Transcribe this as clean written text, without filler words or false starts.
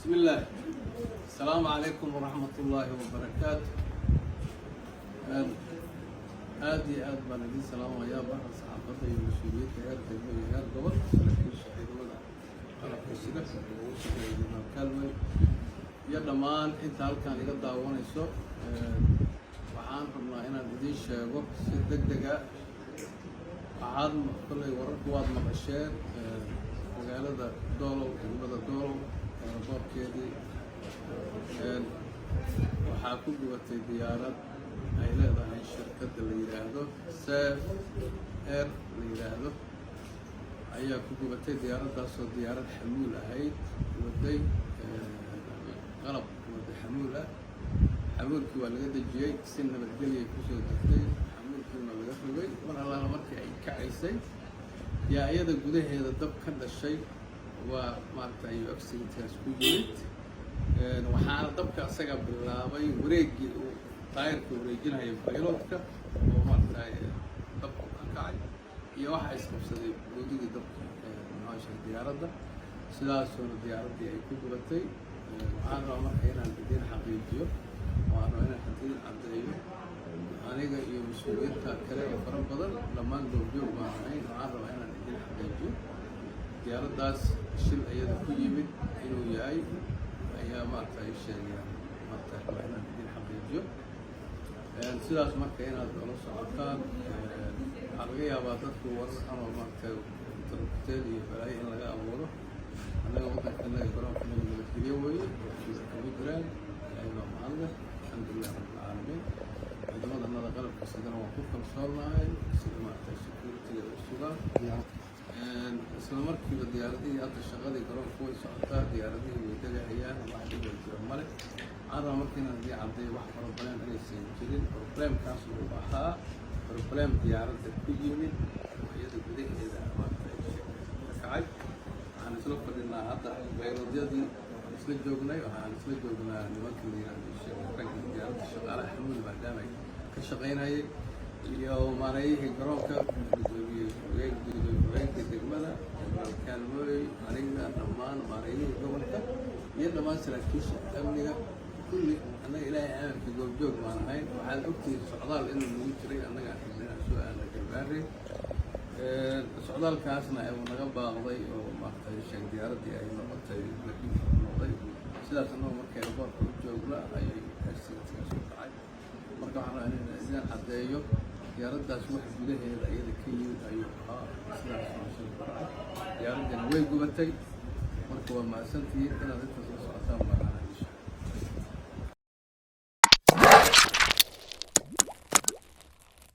بسم الله، السلام عليكم ورحمة الله وبركاته. Aad iyo aad baan idin salaamayaa, bahda saxaafadda iyo mas-uuliyiinta heer degmo iyo heer gobol, saraakiisha ciidamada qalabka sida ugu sarreeya Jenaraal Kaalmey iyo dhammaan inta halkan iga daawanayso. Waxaan rabnaa inaan idiin sheego si deg dega. Waxaad kolley wararku waad maqasheen, magaalada Doolow, degmada Doolow, airportkeedii waxaa ku gubatay diyaarad ay leedahay shirkadda la yidhaahdo Safe Air la yidhaahdo ayaa ku gubatay. Diyaaraddaasoo diyaarad xamuul ahayd, waday qalab, waday xamuul ah. Xamuulkii waa laga dejiyey, si nabadgelyay kusoo degtay. Xamuulkii waa laga rogay. Mar allaala markii ay kacaysay yaa iyada gudaheeda dab ka dhashay, waa maaragta ayuu accidentkaas ku yimid. Waxaana dabka asaga bilaabay wareeggii uu taayirka wareejinaya pilotka oo maaragtay dabku ka kacay iyo waxa isqabsaday boodigii dabka, maxaa sheegay, diyaaradda. Sidaasuuna diyaaraddii ay ku gubatay. Waxaan rabaa marka inaan idiin xaqiijiyo, waxaan rabaa inaan idiin caddeeyo, aniga iyo mas-uuliyiinta kale ee fara badan dhammaan goobjoog baan ahayn. Waxaan rabaa inaan idiin xaqiijiyo diyaaraddaas shil iyada ku yimid inuu yahay ayaa maaragta ay sheegayaan. Maaragta rabaa inaan idiin xaqiijiyo sidaas marka inaad ula socotaan. Waxaa laga yaabaa dadku warar ama maaragtay tarkuteen iyo balaayo in laga abuuro. Annaga waddankanaga, garoonkanaga nabadgelyo weeye, waxba kama jiraan. Ilaahay baa mahadleh, alxamdulilah rabbilcaalamiin. Ciidamadanada qalabka sidana waan ku kalsoonahay sida maaragtay security-ga u sugaan. Isla markiiba diyaaradihii hadda shaqadii garoonka way socotaa, diyaaradihii way degahayaan, wax dhib oo jira male. Waxaan rabaa marka inaan idii caddeeyo wax problem inaysan jirin. Problemkaas uu ahaa problem diyaaradda ku yimid oo iyada gudaheeda maaragtay ka kacay. Waxaan isla fadhinaa hadda pilotyadii, waan isla joognay, waxaan isla joognaa nimanka la yihahdo ragga diyaaradda, shaqaalaha xamuul maadaama ay ka shaqaynayay, iyo maareeyihii garoonka, gudoomiye ku-xigeenka, gudoomiye ku-xigeenka degmada, Jenaraal Kaalmooy, aniga, dhammaan maareeyihii gobolka iyo dhammaan saraakiisha amniga kulli. Annaga Ilaahay aaminka goobjoog baan ahayn. Waxaad ogtihiin socdaal inuu nagu jiray, annaga aan rabnay inaan soo aadna Garbaarey. Socdaalkaasna uu naga baaqday oo maaragtay sheeg diyaaraddii ay noqotay laakiin noqday sidaas. Annagu markay airportka u joogna ayay accidentkaas u dhacay. Marka waxaan rabaa inaan idin caddeeyo diyaaraddaas wax gudaheeda iyada ka yimid ayuu ahaa, sidaas waa shil ku dhacay, diyaaraddina way gubatay. Marka waa mahadsantihiin inaad intaas la socotaan.